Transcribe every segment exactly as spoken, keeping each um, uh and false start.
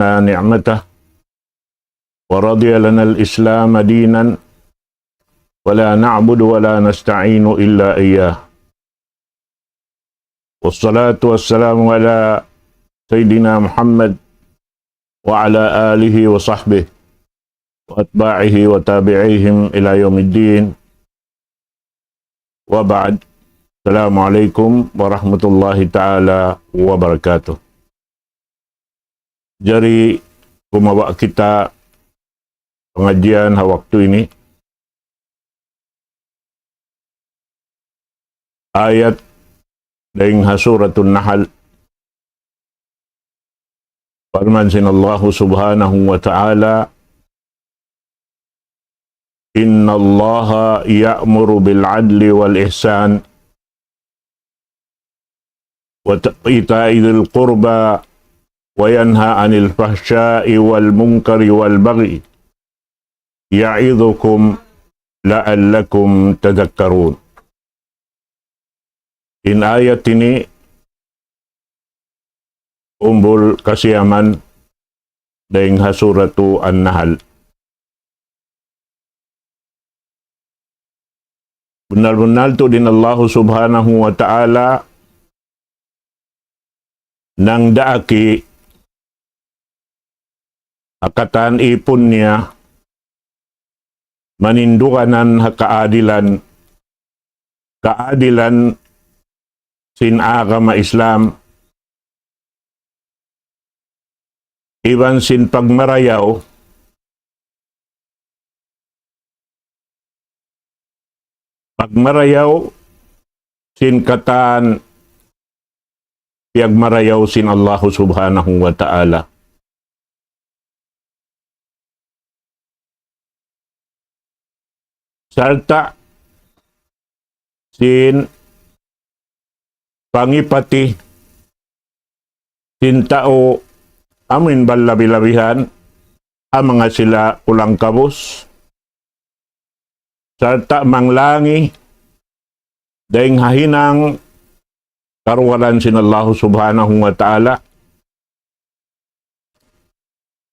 نعمته ورضي لنا الإسلام دينا ولا نعبد ولا نستعين إلا إياه. والصلاة والسلام على سيدنا محمد وعلى آله وصحبه وأتباعه وتابعيهم إلى يوم الدين. وبعد. السلام عليكم ورحمة الله تعالى وبركاته. Jari, kumawa' kita pangadjian ha waktu ini. Ayat dayn ha Suratun Nahl. Parman sin Allahu Subhanahu wa Ta'ala, إن الله يأمر بالعدل والإحسان وإيتاء ذي القربى وينهى عن الفحشاء والمنكر والبغي يعظكم لعلكم تذكرون. In ayat ini umbul kasiyaman dayn ha Suratu An-Nahl. Bunnal-bunnal tuud in Allahu Subhanahu wa Ta'ala nangdaak ha katan ipun niya maninduganan ha kaadilan, kaadilan sin agama Islam, iban sin pagmarayaw, pagmarayaw sin katan piyagmarayaw sin Allahu Subhanahu wa Ta'ala. Sarta' sin pangipati sin tau amuin balabi-labihan, amuna sila kulang kabus, sarta' manglangi dayn ha hinang karugalan sin Allahu Subhanahu wa Ta'ala,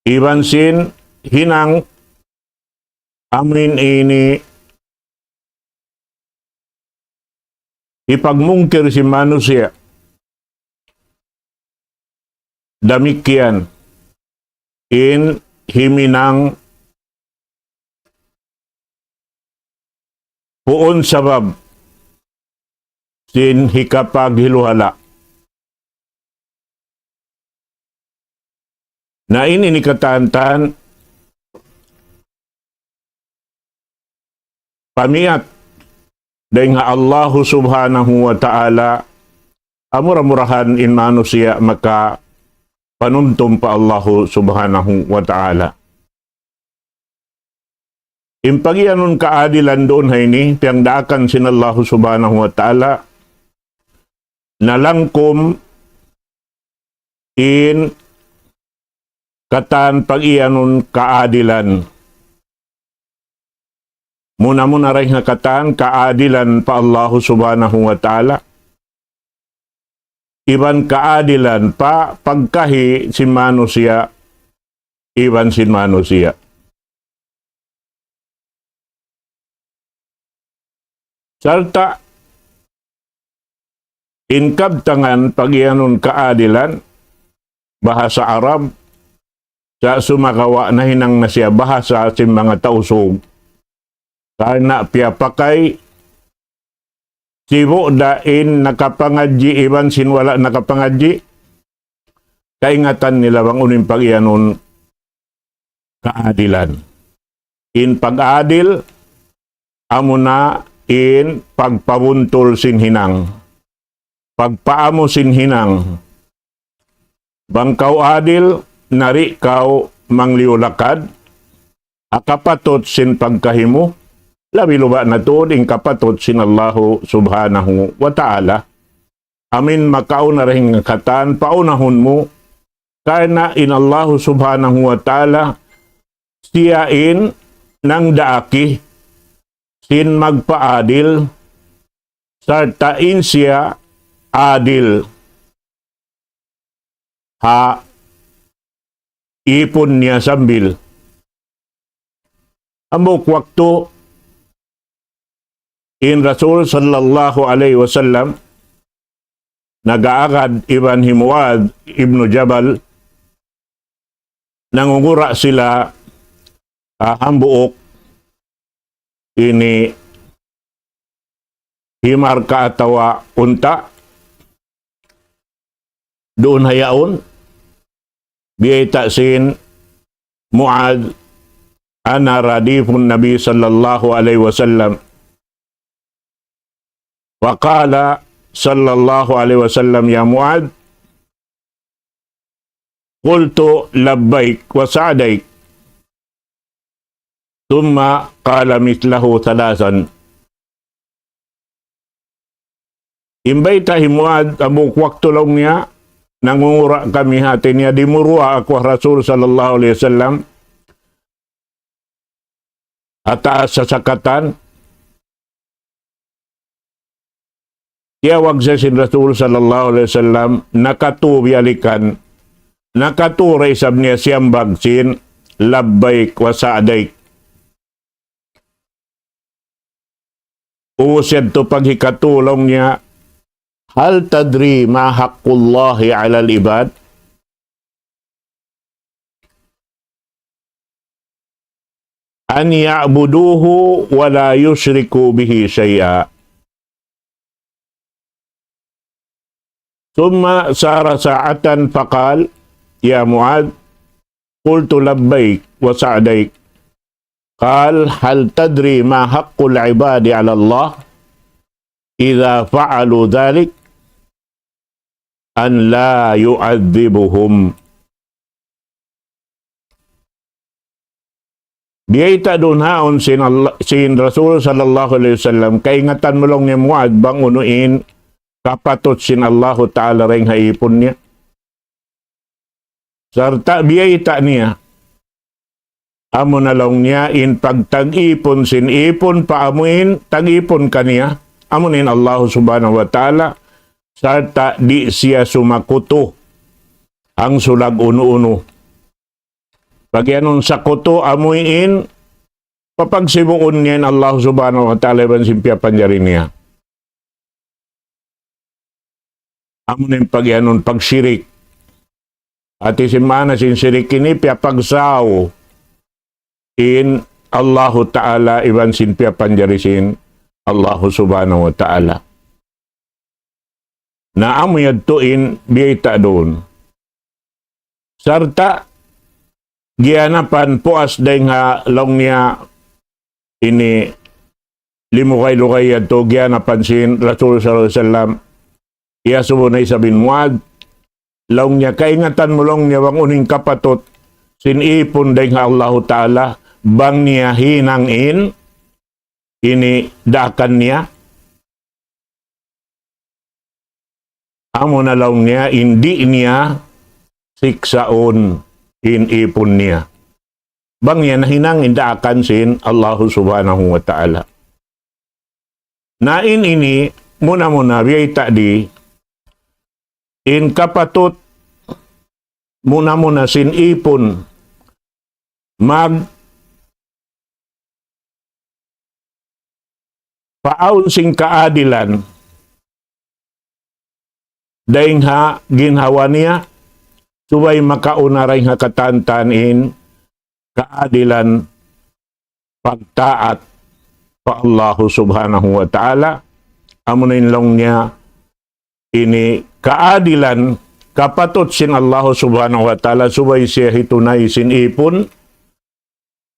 iban sin hinang amuin ini hipagmungkir sin manusiya'. Damikkiyan in himinang puun sabab sin hikapaghiluhala'. Na ini in katan-katan pamiyat dayn ha Allahu Subhanahu wa Ta'ala, amura-murahan in manusiya' makapanumtum pa Allahu Subhanahu wa Ta'ala. In pagiyanun kaadilan duun ha ini, piyagdaakan sin Allahu Subhanahu wa Ta'ala, nalangkum in katan pagiyanun kaadilan. Muna-muna dayn ha katan kaadilan pa Allahu Subhanahu wa Ta'ala, iban kaadilan pa pagkahi sin manusiya', iban sin manusiya'. Sarta' in kabtangan pagiyanun kaadilan, bahasa Arab, sa' sumagawa' nahinang na siya bahasa sin manga Tausug. Karna' piyapakay sibu' da in nakapangadji' iban sin wala' nakapangadji', kaingatan nila bang unu in pagiyanun kaadilan. In pag-adil, amuna in pagpabuntul sin hinang, pagpaamu sin hinang. Bang kaw adil, na di' kaw mangliyu-lakad ha kapatut sin pagkahi mu, labi-labi na tuud in kapatut sin Allahu Subhanahu wa Ta'ala. Amuin makauna dayn ha katan paunahun mu, karna' in Allahu Subhanahu wa Ta'ala, siya in nangdaak sin magpaadil, sarta' in siya adil ha ipun niya sambil. Hambuuk waktu in Rasul sallallahu alayhi wasallam nag-aagad iban hi Muadh ibn Jabal, nangungura' sila, ah, hambuuk ini himar ka atawa unta'. Duun ha yaun, biyayta' sin Muadh, "Ana radifun Nabi sallallahu alayhi wasallam." Wa qala sallallahu alayhi wasallam, "Ya Muadh." Qultu, "Labbayk wa sa'dayk." Thumma qala mithlahu thalathan. In bayta' hi Muadh, hambuuk waktu laung niya, nangungura' kami, hati niya dimuruwa aku ha Rasul sallallahu alayhi wasallam, ha taas sasakatan, tiyawag siya sin Rasul sallallahu alayhi wasallam, nakatū biyalikan, nakatū da isab niya siyambag sin, "Labbayk wa sa'dayk." Ubus yadtu paghikatū laung niya, "Hal tadri ma haqqullahi alal ibad?" "An ya'buduhu wa la yushriku bihi shay'a." ثم سار ساعة فقال: "يا معاذ." قلت: "لبيك وسعديك." قال: "هل تدري ما حق العباد على الله إذا فعلوا ذلك؟ أن لا يعذبهم." Biyayta' duun haun sin Allah, sin Rasul sallallahu alayhi wasallam, kaingatan mu laung niya Muadh bang unu in kapatut sin Allahu Ta'ala dayn ha īpun niya. Sarta' biyayta' niya, amuna laung niya in pagtag-īpun sin īpun pa amuin tag-īpun kaniya, amuna in Allahu Subhanahu wa Ta'ala, sarta' di' siya sumakutu hangsulag unu-unu. Pagiyanun sakutu amuin, papagsibuun niya in Allahu Subhanahu wa Ta'ala iban sin piyapanjari niya. Amuna in pagiyanun pagshirik. Hati sin maana sin shirik ini, piyapagsaw in Allahu Ta'ala iban sin piyapanjari sin Allahu Subhanahu wa Ta'ala. Na amu yadtu in biyayta' duun. Sarta' giyanapan puas dayn ha laung niya ini limugay-lugay yadtu giyanapan sin Rasul sallallahu alayhi wasallam. Iyasubu na isab in Muadh, laung niya kaingatan mu laung niya bang unu in kapatut sin īpun dayn ha Allahu Ta'ala, bang niya hinang in ini daakan niya. Amuna laung niya, in di' niya siksaun in īpun niya. Bang niya nahinang in daakan sin Allahu Subhanahu wa Ta'ala. Na in ini, muna-muna, biyayta' di, in kapatut, muna-muna sin īpun, mag paawn sin kaadilan dayn ha ginhawa niya, subay makauna dayn ha katantan in kaadilan pagtaat pa Allahu Subhanahu wa Ta'ala, amuna in laung niya ini kaadilan kapatut sin Allahu Subhanahu wa Ta'ala, subay siya hitunay sin īpun,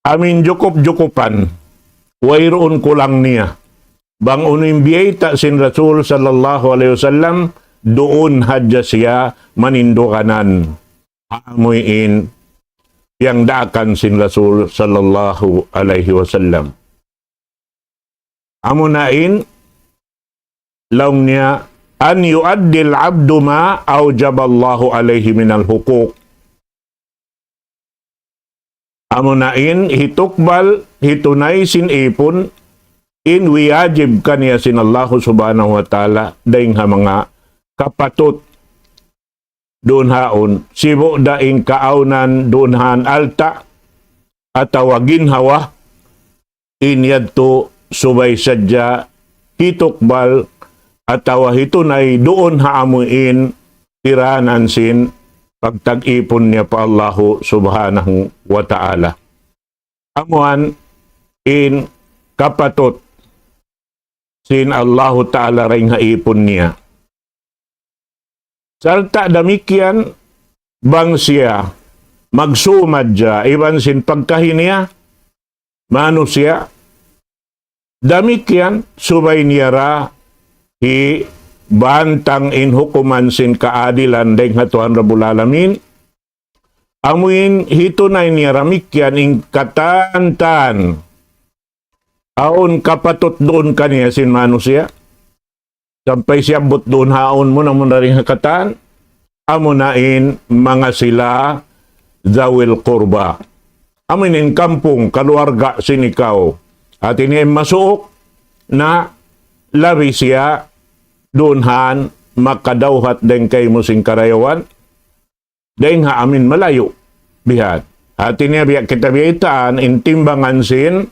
amuin jukup-jukupan, wayruun kulang niya. Bang unu in biyayta' sin Rasul sallallahu alayhi wasallam, duun hadja siya maninduganan. Amuin piyangdaakan sin Rasul sallallahu alayhi wasallam. Amuna in laung niya, أن يؤدي العبد ما أوجب الله عليه من الحقوق. Amuna in hitukbal, hitunay sin īpun, in wiyajib kaniya sin Allahu Subhanahu wa Ta'ala, dayn ha manga kapatut. duun haun, sibu' da in kaawnan duun han alta' atawa ginhawa, in yadtu subay sadja hitukbal atawa hitunay duun ha amuin tiranan sin pagtag-ipun niya pa Allahu Subhanahu wa Ta'ala. Amuan in kapatut sin Allahu Ta'ala dayn ha ipun niya. Sarta' damikkiyan bang siya magsumad ja iban sin pagkahi niya manusiya', damikkiyan subay niya ra hibantang in hukuman sin kaadilan dayn ha Tuhan Rabbul Alamin. Amuin hitunay niya damikkiyan in katan-katan awn kapatut duun kaniya sin manusiya'. Sampay siyabbut duun haun muna-muna dayn ha katan, amuna in manga sila zawil qurba. Amuin in kampung, kaluarga sin ikaw. Hati niya in masuuk na labi siya duun han makadawhat dayn kaymu sin karayawan, dayn ha amuin malayu'. Bihan. Hati niya biya' kita biyaytaan, in timbangan sin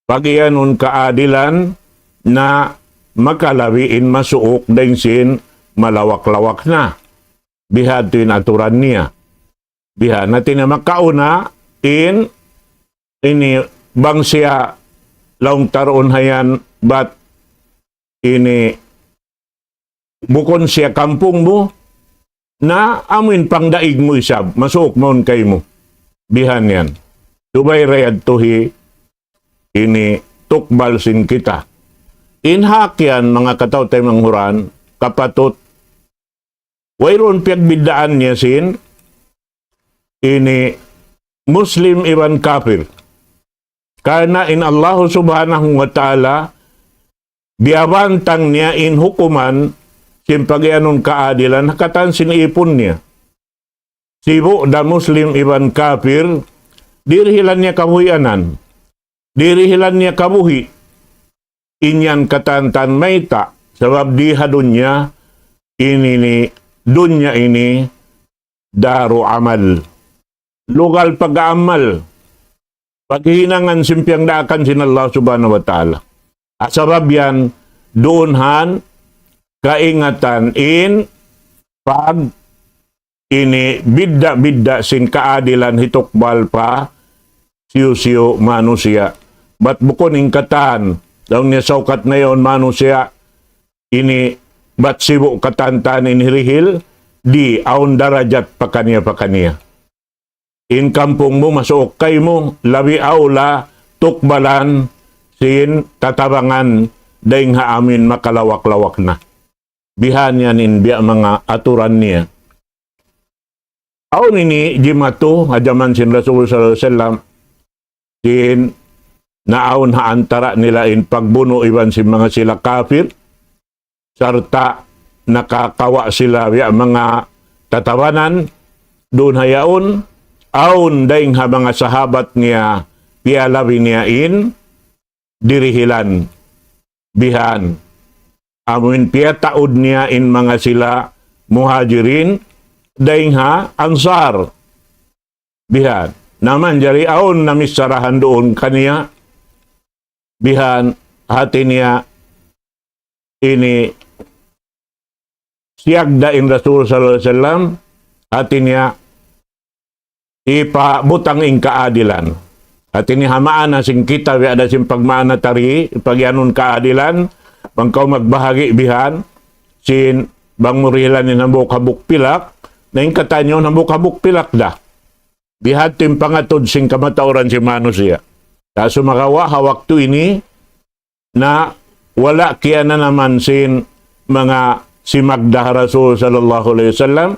pag-iyanun kaadilan na makalabi in masuuk dayn sin malawak-lawak na. Bihan tu in aturan niya. Bihan, hati niya makauna in ini bang siya laung ta duun hayan bat ini bukun siya kampung mu, na amuin pangdaig mu isab, masuuk mawn kaymu. Bihan yan. Subay ra yadtu hi ini tukbal sin kita. In hak yan, manga kataw-taymanghuran, kapatut, wayruun piyagbiddaan niya sin ini Muslim iban kafir. Karna' in Allahu Subhanahu wa Ta'ala biyabantang niya in hukuman sin pag-iyanun kaadilan ha katan sin ipun niya. Sibu' da Muslim iban kafir, dirihilan niya kabuhianan. Dirihilan niya kabuhi'. In yan katan-katan mayta', sabab di ha dunya ini, ini, dunya ini daru amal. Lugal pag-amal. Paghinangan sin piyagdaakan sin Allah Subhanahu wa Ta'ala. Sabab yan, duun han kaingatan in pag ini bidda'-bidda' sin kaadilan hitukbal pa siyu-siyu manusiya'. Bat bukun in katan, laung niya saukat na yaun manusiya', ini bat sibu' katan-katan in hirihil, di awn darajat pakaniya-pakaniya. In kampung mu masuuk kaymu, labi awla tukbalan sin tatabangan dayn ha amuin makalawak-lawak na. Bihan yan in biya' manga aturan niya. Awn ini jimatu ha jaman sin Rasul sallallahu alayhi wasallam, sin naawn ha antara' nila in pagbunu' iban sin manga sila kafir, sarta' nakakawa' sila biya' manga tatabanan, duun ha yaun, awn dayn ha manga sahabat niya, piyalabi niya in dirihilan. Bihan. Amuin piyataud niya in manga sila Muhajirin, dayn ha Ansar. Bihan. Na manjari awn na missarahan duun kaniya. Bihan, hati niya ini siyagda' in Rasul sallallahu alayhi wasallam, hati niya ipabutang in kaadilan. Hati niya ha maana sin kita, biya' da sin pagmaana ta di, pag-iyanun kaadilan, bang kaw magbahagi' bihan, sin bang mu dihilan in hambuuk-hambuuk pilak, na in katan yaun hambuuk-hambuuk pilak da. Bihan tu in pangatud sin kamatauran sin manusiya'. Sa' sumagawa' ha waktu ini, na wala' kiyananaman sin manga simagda ha Rasul sallallahu alayhi wasallam,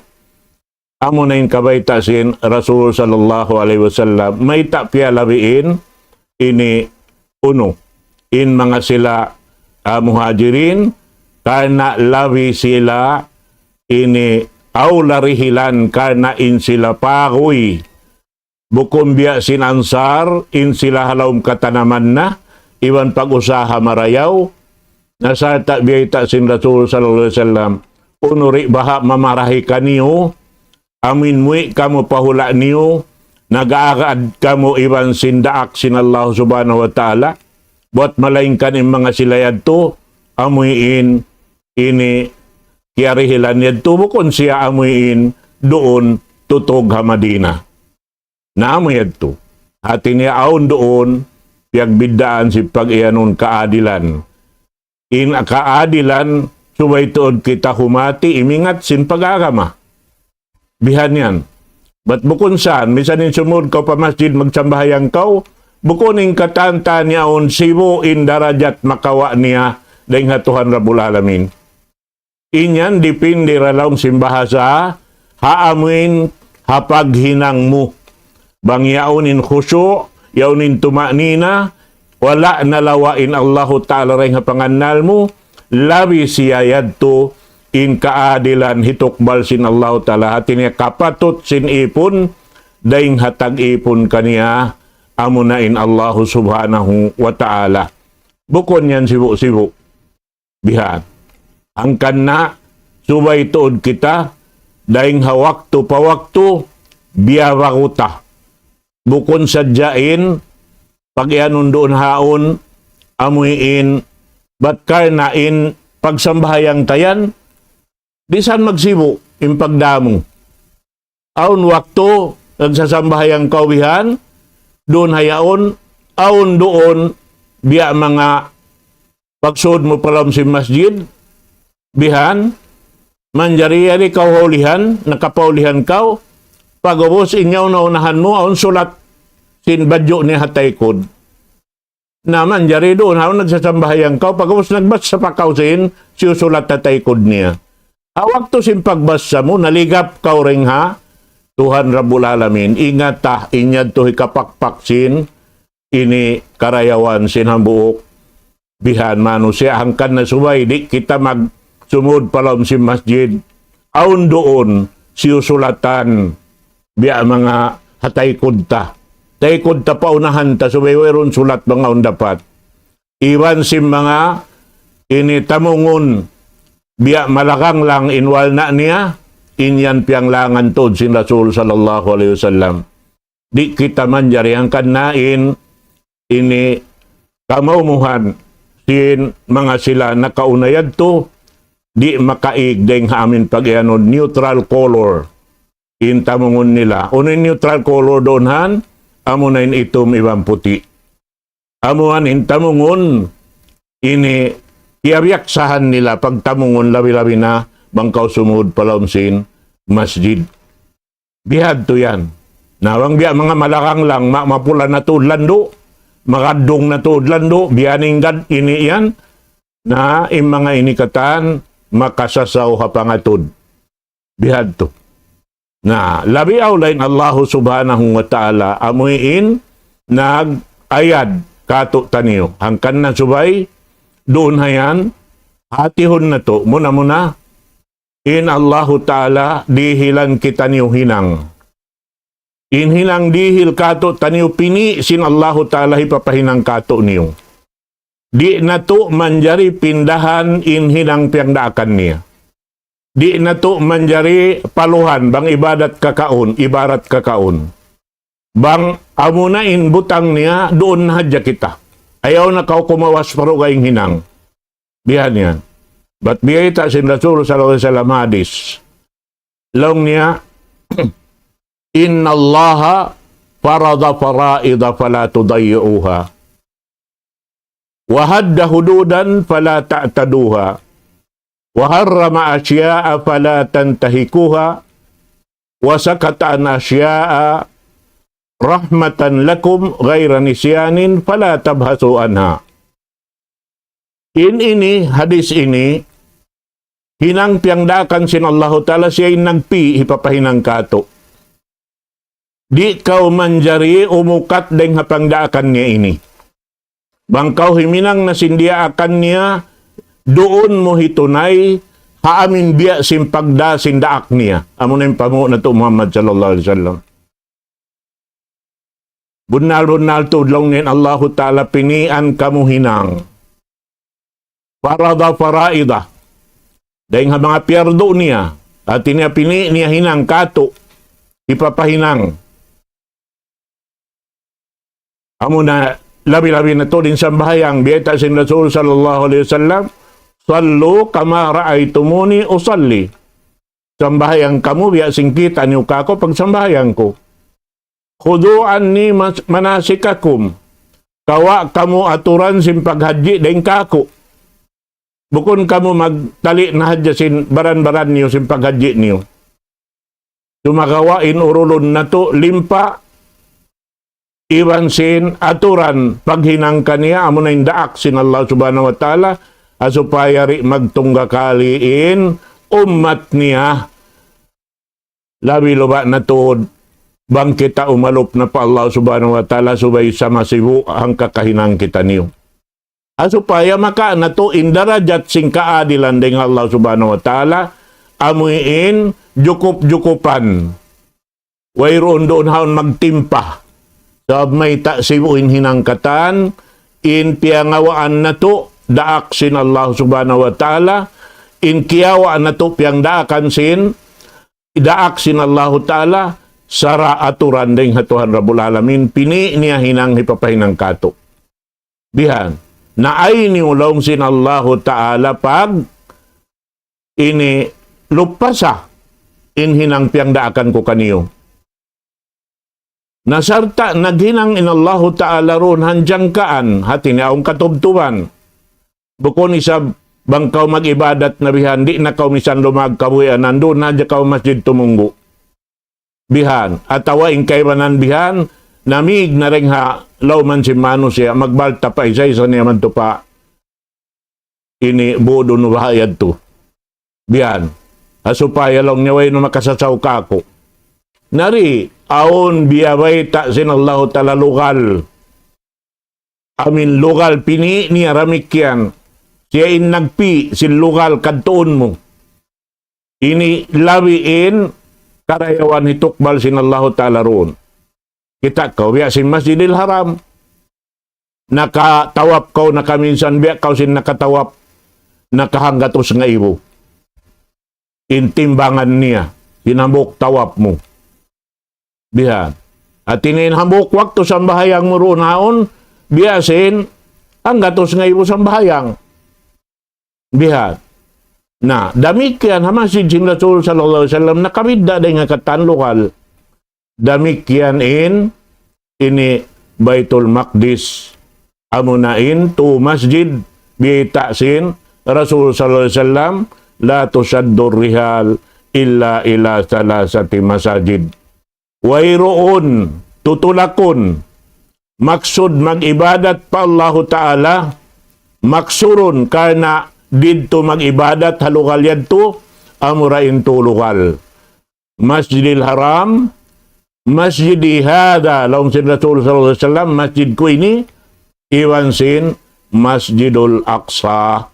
amuna in kabayta' sin Rasul sallallahu alayhi wasallam, mayta' piyalabi in ini unu, in manga sila, ah, Muhajirin, karna' labi sila ini awla dihilan karna' in sila paguy. Bukun biya' sin Ansar, in sila ha lawm katanaman na, iban pag-usaha marayaw, na sarta' biyayta' sin Rasul sallallahu alayhi wasallam, unu di' baha' mamarahi kaniyu, amuin muwi' kamu pa hula' niyu, nag-aagad kamu iban sin daak sin Allah Subhanahu wa Ta'ala, buat malaingkan in manga sila yadtu, amuin ini kiyarihilan yadtu bukun siya amuin duun tutug ha Madina. Na amu yadtu. Hati niya awn duun, piyagbiddaan sin pag-iyanun kaadilan. In kaadilan, subay tuud kita humati, imingat sin pag-agama. Bihan yan. Bat bukun saan, misan in sumud kaw pa masjid magsambahayang kaw, bukun in katan-katan yaun sibu' in darajat makawa' niya dayn ha Tuhan Rabbul Alamin. In yan dipindi ra laung sin bahasa, ha amuin ha paghinang mu. Bang yaun in khusyu', yaun in tuma'nina, wala' nalawa' in Allahu Ta'ala dayn ha pangannal mu, labi siya yadtu in kaadilan hitukbal sin Allahu Ta'ala. Hati niya kapatut sin ipun, dayn ha tag-ipun kaniya, amuna in Allahu Subhanahu wa Ta'ala. Bukun yan sibu'-sibu'. Bihan. Hangkan na, subay tuud kita, dayn ha waktu pa waktu, biyabagu ta. Bukun sadja in, pag-iyanun duun haun, amuin, bat karna' in, pagsambahayang ta yan, di' saan magsibu', in pagdā mu. Awn waktu, nagsasambahayang kaw bihan, duun ha yaun, awn duun, biya' manga pagsud mu pa lawm sin masjid, bihan, manjari yari kaw ha ulihan, nakapaulihan kaw, pag'ubus in yaun ha unahan mu, awn sulat sin badju' niya ha taykud. Na manjari duun, haun nagsasambahayang kaw, pag'ubus nagbasa pa kaw sin, siyusulat ha taykud niya. Ha waktu sin pagbasa mu, naligap kaw dayn ha Tuhan Rabbul Alamin. Ingata, in yadtu hikapakpak sin, ini karayawan sin hambuuk bihan manusiya', hangkan na subay, di' kita magsumud pa lawm sin masjid. Awn duun, siyusulatan, biya' manga ha taykud ta. Taykud ta pa unahan ta, subay wayruun sulat bang awn dapat. Iban sin manga ini tamungun, biya' malaganglang in walna' niya, in yan piyanglangan tuud sin Rasul sallallahu alayhi wasallam. Di' kita manjari hangkan na in ini kamaumuhan sin manga sila nakauna yadtu, di' makaig dayn ha amin pag-iyanun neutral color. In tamungun nila. Unu in neutral color duun han? Amuna in itum iban puti'. Amuhan in tamungun ini kiyabiyaksahan nila pagtamungun labi-labi na bang kaw sumud pa lawm sin masjid. Bihadtu yan. Na bang biya' manga malaganglang, ma-, mapula na tuud landu', magaddung na tuud landu', biya' ini gad-, ini yan, na in manga ini katan, makasasaw ha pangatud. Bihadtu. Na, labi awla in Allahu Subhanahu wa Ta'ala, amuin nag-ayad kātu'niyu. Hangkan na subay, duun ha yan, hatihun natu', muna-muna, in Allahu Ta'ala dihilan kitaniyu hinang. In hinang dihil kātu'niyu pini' sin Allahu Ta'ala hipapahinang kātu'niyu. Di' natu' manjari pindahan in hinang piyagdaakan niya. Di' natu' manjari paluhan bang ibadat kakaun, ibarat kakaun. Bang amuna in butang niya, duun na hadja kita. Ayaw na kaw kumawas pa dugaing hinang. Biya' niya. Bat biyayta' sin Rasul sallallahu alayhi wasallam hadis. Laung niya, إن الله فرض فرائض فلا تضيعوها، وحد حدودا فلا تعتدوها، وحرم أشياء فلا تنتهكوها، وسكت عن أشياء رحمة لكم غير نسيان فلا تبحثوا عنها. In ini, hadis ini, hinang piyagdaakan sin Allahu Ta'ala, siya in nagpi' hipapahinang kātu'. Di' kaw manjari umukat dayn ha pangdaakan niya ini. Bang kaw himinang na sin diyaakan niya, duun mu hitunay, ha amin biya' sin pagdā sin daak niya. Amuna in panghu' natu' Muhammad sallallahu alayhi wasallam. Bunnal-bunnal tuud laung niya in Allahu Ta'ala pinian kamu hinang. فرض فرائض. Dayn ha manga piyardu niya, hati niya pini' niya hinang katu', hipapahinang. Amuna labi-labi na tuud in sambahayang, biyayta' sin Rasul sallallahu alayhi wasallam, "صلوا كما رأيتموني أصلي." Sambahayang kamu, biya' sin kita' niyu kaku' pagsambahayang ku. "خذوا عني مس-، مناسككم." Kawa' kamu aturan sin paghajji dayn kaku'. Bukun kamu magtali' na hadja sin baran-baran niyu sin paghajji niyu. Sumagawa' in urulun natu' limpa iban sin aturan paghinang kaniya, amuna in daak sin Allah Subhanahu wa Ta'ala, ha supaya di' magtunggakali in ummat niya. Labi-labi na tuud bang kita umalup na pa Allah Subhanahu wa Ta'ala, subay sama sibu' hangka kahinang kitaniyu. Ha supaya makawa' natu' in darajat sin kaadilan dayn ha Allah Subhanahu wa Ta'ala, amuin jukup-jukupan. Wayruun duun haun magtimpa. Sabab mayta' sibu' in hinang katan, in piyangawaan natu', daak sin Allah Subhanahu wa Ta'ala, in kiyawa' natu' piyangdaakan sin, daak sin Allahu Ta'ala, sara' aturan dayn ha Tuhan Rabbul Alamin, pini' niya hinang hipapahinang katu'. Bihan, naay niyu laung sin Allahu Ta'ala pag ini lupasa in hinang piyangdaakan ku kaniyu. Na sarta' naghinang in Allahu Ta'ala duun ha jangkaan, hati niya awn katubtuban. Bukun isab bang kaw mag-ibadat na bihan, di' na kaw misan lumag kabuhianan, duun na hadja kaw masjid tumunggu'. Bihan, atawa in kaibanan bihan, namig na dayn ha lawm sin manusiya', magbalta pa isa-isa niya madtu pa ini budun baha' yadtu. Bihan. Ha supaya laung niya way na makasasaw kaku'. Na di', awn biyabayta' sin Allahu Ta'ala lugal. Amuin lugal pini' niya damikkiyan. Siya in nagpi' sin lugal kadtuun mu. Ini labi in karayawan hitukbal sin Allahu Ta'ala duun. Kita' kaw, biya' sin Masjidil Haram. Nakatawap kaw, nakaminsan biya' kaw sin nakatawap, nakahanggatus ngaibu. In timbangan niya, sin hambuuk tawap mu. Bihan. Hati niya in hambuuk waktu sambahayang mu duun haun, biya' sin hanggatus ngaibu sambahayang. Bihan. Na, damikkiyan ha masjid sin Rasul sallallahu alayhi wasallam, nakabidda' dayn ha katan lugal. Damikkiyan in ini Baitul Maqdis. Amuna in tu masjid biyayta' sin Rasul sallallahu alayhi wasallam, لا تشد الرحال إلا إلى ثلاثة مساجد. Wayruun tutulakun maksud mag-ibadat pa Allahu Ta'ala, maksurun karna' didtu mag-ibadat ha lugal yadtu, amura in tu lugal. Masjidil Haram, Masjidi hadha, laung sin Rasul sallallahu alayhi wasallam, masjid ku ini, iban sin Masjidul Aqsa.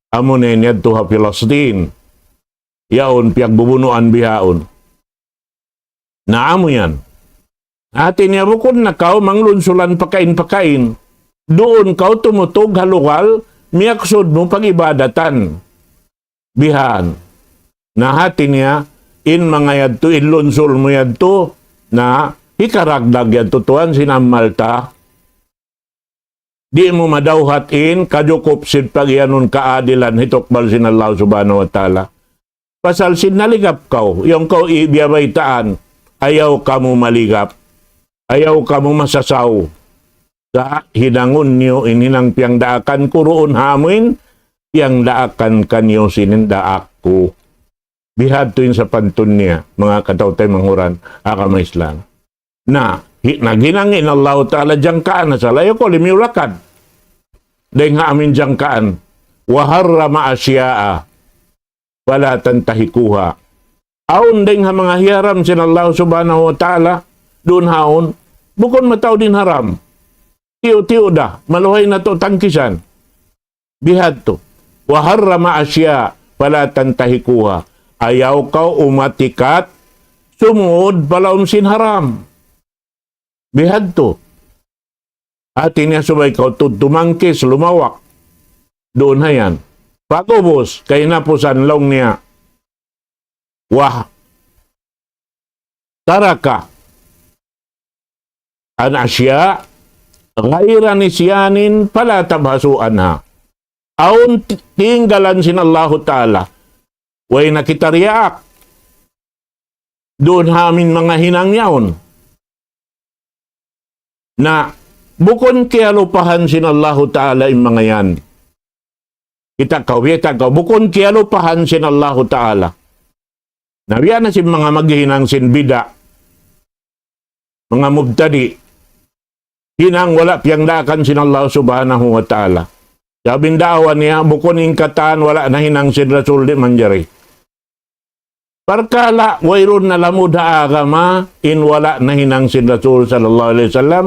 Amuna in yadtu ha Filistin. Yaun piyagbubunuan bihaun. Na amu yan. Hati niya bukun na kaw manglunsulan pakain-pakain. Duun kaw tumutug ha lugal, miyaksud mu pag-ibadatan. Bihan. Na hati niya, in manga yadtu, in lunsul mu yadtu, na hikaragdag yadtu tuwan sin amal ta. Di' mu madawhat in kajukup sin pagiyanun kaadilan hitukbal sin Allah Subhanahu wa Ta'ala. Pasal sin naligap kaw, yaun kaw i-, biyabaytaan, ayaw kamu maligap, ayaw kamu masasaw. Sa' hinangun niyu in hinang piyangdaakan ku duun ha amuin, piyangdaakan kaniyu sin daak ku. Bihadtu in sapantun niya, manga kataw-taymanghuran agama Islam. Na, hi-, naghinang in Allahu Ta'ala jangkaan asal, ayaw kaw limiyulakad dayn ha amuin jangkaan. وحرم أشياء فلا تنتهكوها. Awn dayn ha manga hiyaram sin Allah Subhanahu wa Ta'ala, duun haun, bukun mataud in haram. Tiyu'-tiyu' da, maluhay natu' tangkisan. Bihadtu. وحرم أشياء فلا تنتهكوها. Ayaw kaw umatikat, sumud pa lawm sin haram. Bihadtu. Hati niya subay kaw tu-, tumangkis, lumawak. Duun ha yan. Pag'ubus, kahinapusan laung niya, وترك عن أشياء غير نسيان فلا تبحثوا عنها. Awn ti-, tinggalan sin Allahu Ta'ala. Way na kita riyaak duun ha amin manga hinang yaun. Na, bukun kiyalupahan sin Allahu Ta'ala in manga yan. Kita' kaw, kita' kaw, bukun kiyalupahan sin Allahu Ta'ala. Na, biya' na sin manga maghinang sin bid'a, manga mubtadi', hinang wala' piyagdaakan sin Allah Subhanahu wa Ta'ala. Sabab in daawa niya, bukun in katan wala' nahinang sin Rasul, di' manjari. Parkala' wayruun na lamud ha agama in wala' nahinang sin Rasul sallallahu alayhi wasallam,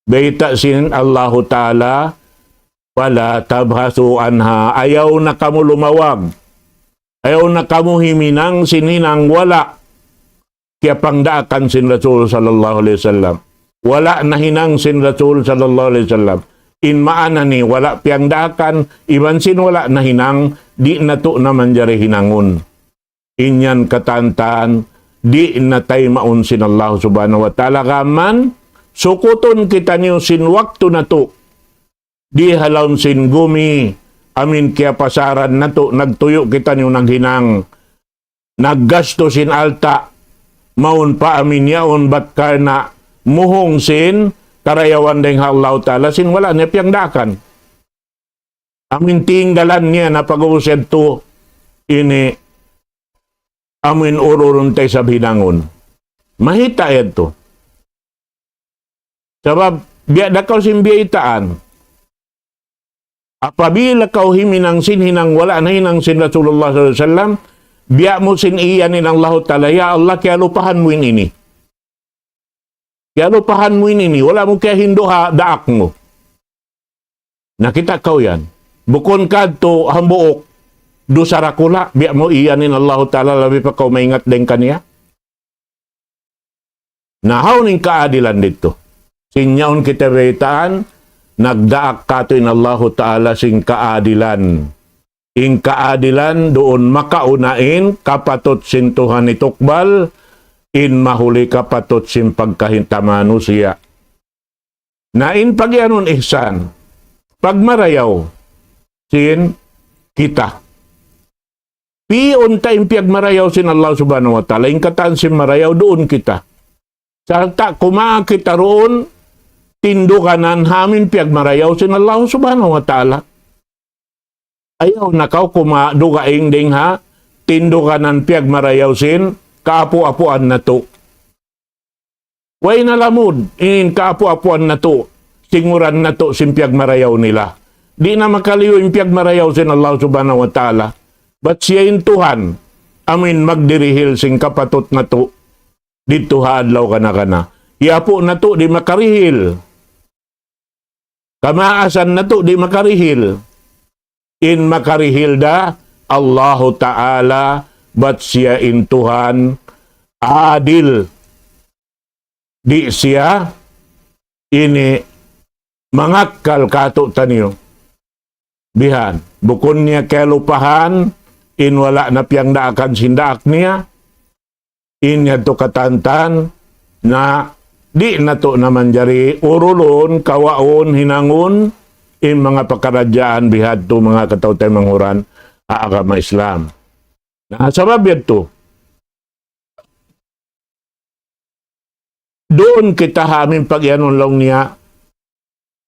bayta' sin Allahu Ta'ala, فلا تبحثوا عنها, ayaw na kamu lumawag, ayaw na kamu himinang sin hinang wala' kiyapangdaakan sin Rasul sallallahu alayhi wasallam. Wala' nahinang sin Rasul sallallahu alayhi wasallam. In maana niya wala' piyagdaakan, iban sin wala' nahinang, di' natu' na manjari hinangun. In yan katantan, di' na taymaun sin Allah Subhanahu wa Ta'ala. Gām man, sukutun kitaniyu sin waktu natu'. Di' ha lawm sin gumi, amin kiyapasaran natu', nagtuyu' kitaniyu naghinang, naggastu sin alta', mawn pa amin yaun bat karna' muhung sin karayawan dayn ha Allahu Ta'ala sin wala' niya piyagdaakan. Amin tinggalan niya na pag'ubus yadtu ini amin ururun ta isab hinangun. Mahita' yadtu. Sabab, biya' da kaw sin biyaytaan. Apabila kaw himinang sin hinang wala' nahinang sin Rasulullah sallallahu alayhi wasallam, biya' mu sin iyan in Allahu Ta'ala, "Ya Allah, kiyalupahan mu in ini. Kiyalupahan mu in ini, wala' mu kiyahindu' ha daak mu." Na kita' kaw yan. Bukun kadtu hambuuk dusa dakula', biya' mu iyan in Allahu Ta'ala labi pa kaw maingat dayn kaniya. Na hawnu in kaadilan didtu? Sin yaun kita baytaan, nagdaak katu' in Allahu Ta'ala sin kaadilan. In kaadilan duun makauna in kapatut sin Tuhan hitukbal, in mahuli kapatut sin pagkahi ta manusiya'. Na in pagiyanun ihsan, pagmarayaw sin kita. Pi'un ta in piyagmarayaw sin Allah Subhanahu wa Ta'ala, in katan sin marayaw duun kita. Sarta' kumawa' kita duun tinduganan ha amin piyagmarayaw sin Allah Subhanahu wa Ta'ala. Ayaw na kaw kumawa' dugaing dayn ha tinduganan piyagmarayaw sin kaapu'-apuan natu'. Way na lamud in kaapu'-apuan natu', singuran natu' sin piyagmarayaw nila. Di' na makaliyu in piyagmarayaw sin Allah Subhanahu wa Ta'ala. Bat siya in Tuhan, amin magdirihil sin kapatut natu' didtu ha adlaw kana-kana. Kiyaapu' natu' di' makarihil. Kamaasan natu' di' makarihil. In makarihil da Allahu Ta'ala, bat siya in Tuhan adil. Di' siya ini mangakkal katu'taniyu. Bihan, bukun niya kiyalupahan in wala' na piyagdaakan sin daak niya, in yadtu katantan na di' natu' na manjari urulun, kawaun, hinangun, in manga pakaradjaan bihadtu manga kataw-taymanghuran ha agama Islam. Na, sabab yadtu, duun kita ha amin pagiyanun laung niya,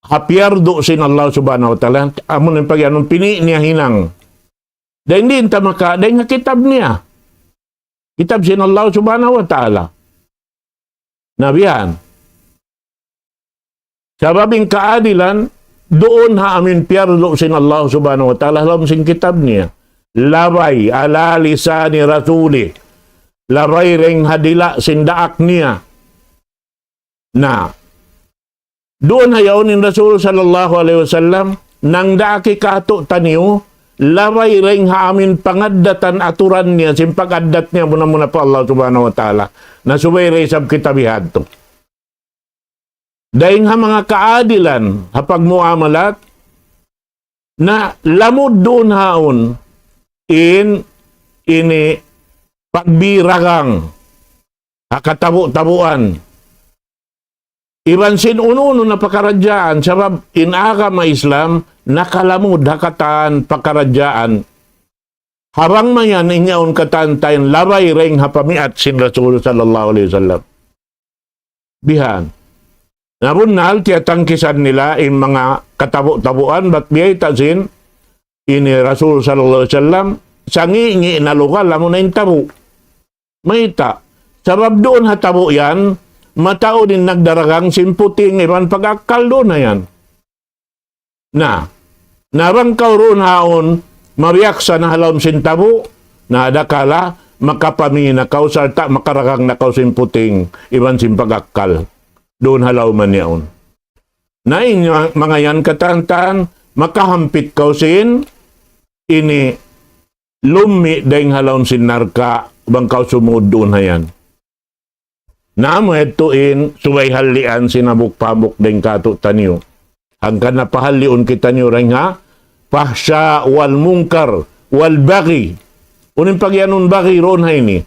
ha piyardu' sin Allah Subhanahu wa Ta'ala, amun in pagiyanun pini' niya hinang. Dayn di' ta maka, dayn ha kitab niya. Kitab sin Allah Subhanahu wa Ta'ala. Na bihan. Sabab in kaadilan, duun ha amin piyardu' sin Allah Subhanahu wa Ta'ala, ha lawm sin kitab niya. Labay, على لسان رسوله. Labay dayn ha dila' sin daak niya. Na, duun ha yaun in Rasul sallallahu alayhi wasallam, nangdaak katu'taniyu, labay dayn ha amin pangaddatan aturan niya, sin pag-addat niya muna-muna pa Allah Subhanahu wa Ta'ala. Na subay da isab kita bihadtu. Dayn ha manga kaadilan, ha pagmuamalat, Na lamud duun haun in ini pagbiragang ha katabu-tabuan. Iban sin unu-unu na pakaradjaan, sabab in agama Islam nakalamud ha katan pakaradjaan. Habang mayan in yaun katan tayn labay dayn ha pamiat sin Rasul sallallahu alayhi wasallam. Bihan. Na bunnal tiyatangkisan nila in manga katabu-tabuan, bat biyayta' sin ini Rasul sallallahu alayhi wasallam, sangi'-ngi' na lugal amu na in tabu. Mayta'? Sabab duun ha tabu yan, mataud in nagdaragang sin puting iban pag-akkal duun na yan. Na, na bang kaw duun haun, mabiyaksa na ha lawm sin tabu, na dakala, makapami na kaw, sarta' makaragang na kaw sin puting, iban sin pag-akkal. Duun ha lawm man yaun. Na in manga yan katan-katan, makahampit kaw sin, ini, lummi' dayng ha lawm sin narka', bang kaw sumud duun ha yan. Na amu yadtu in subay hallian sin hambuuk-hambuuk dayng kātu'niyu. Hangkan na pahalliun kitaniyu dayng ha fahsha wal munkar wal baghi. Unu in pagiyanun baghi duun ha ini?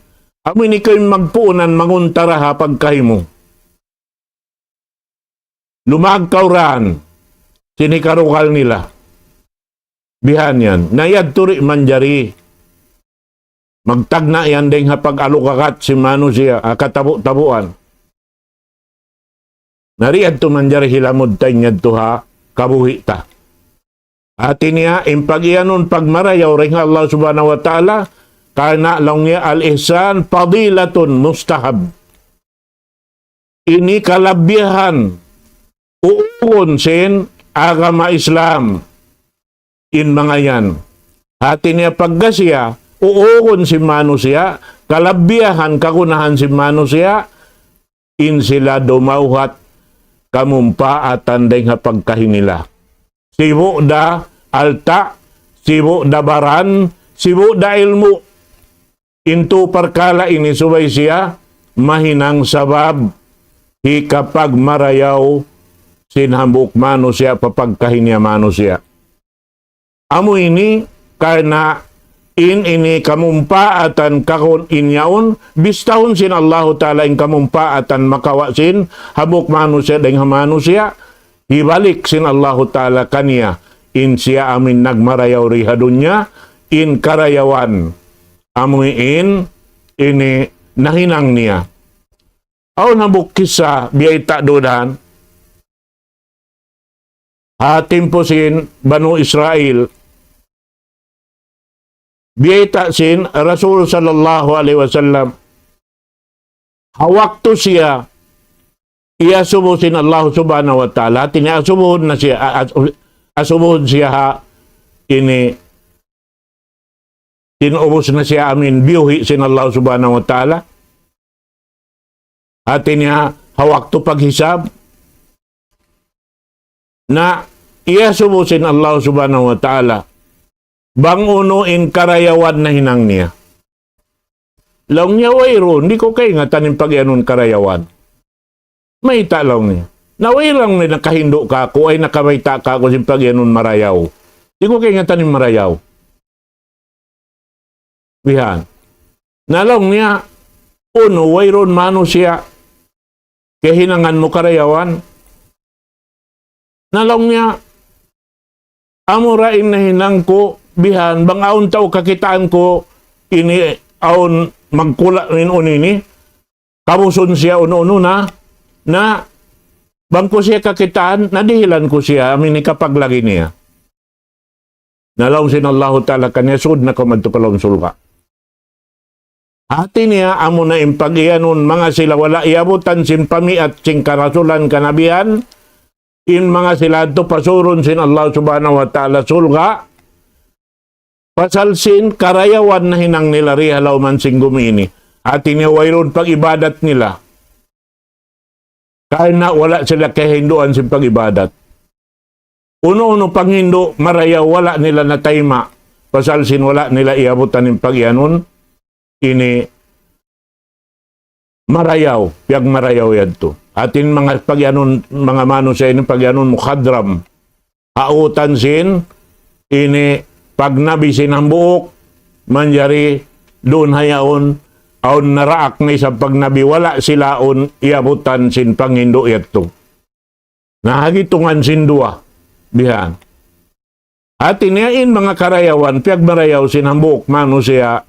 Amu ini kaw in magpuunan manguntara ha pagkahi mu. Lumag kaw daan sin hikarugal nila. Bihan yan. Na yadtu di' manjari. Magtagna' yan dayng ha pag-alugagat sin manusiya', ha katabu-tabuan. Na di' yadtu manjari hilamud ta in yadtu ha kabuhi' ta. Hati niya, in pagiyanun pagmarayaw dayng ha Allah Subhanahu wa Ta'ala, karna' laung niya al-ihsan fadilatun mustahab. Ini kalabihan uukun sin agama Islam in manga yan. Hati niya pagga siya uukun sin manusiya', kalabihan kagunahan sin manusiya', in sila dumawhat kamumpaatan dayng ha pagkahi nila. Sibu' da alta', sibu' da baran, sibu' da ilmu'. In tū parkala' ini subay siya mahinang sabab hikapagmarayaw sin hambuuk manusiya' pa pagkahi niya manusiya'. Amu ini karna' in ini kamumpaatan kagun in yaun, bistahun sin Allahu Ta'ala in kamumpaatan makawa' sin hambuuk manusiya' dayng ha manusiya', hibalik sin Allahu Ta'ala kaniya in siya amuin nagmarayaw di ha dunya, in karayawan amuin ini nahinang niya. Awn hambuuk kissa biyayta' duun ha timpu sin Banu Israil. Biyayta' sin Rasul sallallahu alayhi wasallam. Ha waktu siya iyasubu sin Allah Subhanahu wa Ta'ala, hati niya asubuhun na siya, a-, a-, asubuhun siya ha ini, tinubus na siya amuin biyuhi' sin Allah Subhanahu wa Ta'ala. Hati niya, ha waktu paghisab, na iyasubu sin Allah Subhanahu wa Ta'ala, bang unu in karayawan nahinang niya. Laung niya, "Wayruun, di' ku kaingatan in pagiyanun karayawan. Mayta'," laung niya. "Na way laung niya nakahindu' kāku', ay nakabayta' kāku' sin pagiyanun marayaw. Di' ku kaingatan in marayaw." Bihan. Na laung niya, "Unu, wayruun manusiya' kahinangan mu karayawan?" Na laung niya, "Amura in nahinang ku, bihan, bang awn tau kakitaan ku, ini awn magkula' in unu ini, kabusun siya unu-unu na, na bang ku siya kakitaan, nadihilan ku siya, amuin hikapaglagi niya." Na laung sin Allahu Ta'ala kaniya, "Sud na kaw madtu pa lawm surga'." Hati niya, amuna in pagiyanun manga sila wala' iyabutan sin pamiat sin karasulan kanabihan, in manga sila yadtu pasurun sin Allah Subhanahu wa Ta'ala surga', pasal sin karayawan nahinang nila di ha lawm sin gumi ini. Hati niya wayruun pag-ibadat nila. Karna' wala' sila kahinduan sin pag-ibadat. Unu-unu panghindu' marayaw wala' nila natayma'. Pasal sin wala' nila iyabutan in pagiyanun ini marayaw, piyagmarayaw yadtu. Hati in manga pagiyanun, manga manusiya' ini pagiyanun mukhadram. Hautan sin ini pagnabi sin hambuuk, manjari duun ha yaun, awn naraak na isab pagnabi, wala' sila awn iyabutan sin panghindu' yadtu. Na, ha gitungan sin duwa, bihan. Hati niya in manga karayawan, piyagmarayaw sin hambuuk manusiya',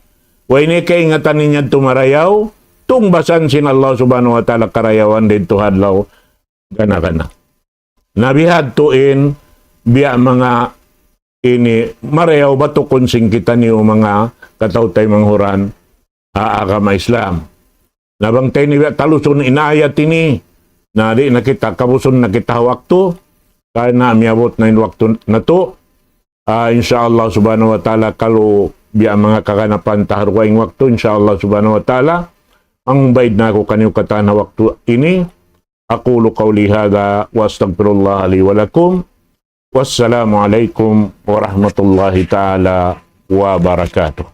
way ini kaingatan niya yadtu marayaw, tungbasan sin Allah Subhanahu wa Ta'ala karayawan didtu ha adlaw gana-gana. Na bihadtu in, biya' manga ini marayaw batukun sin kitaniyu manga kataw-taymanghuran ha agama Islam. Na bang ta ini biya' talusun in ayat ini, na di' na kita, kabusun na kita waktu, karna' miyabut na in waktu natu'. Ah, insya Allah Subhanahu wa Ta'ala, kalu biya' manga kaganapan ta ha dugaing waktu, insya Allah Subhanahu wa Ta'ala, mangbaid na aku kaniyu katan ha waktu ini. أقول قولي هذا وأستغفر الله لي ولكم. والسلام عليكم ورحمة الله تعالى وبركاته.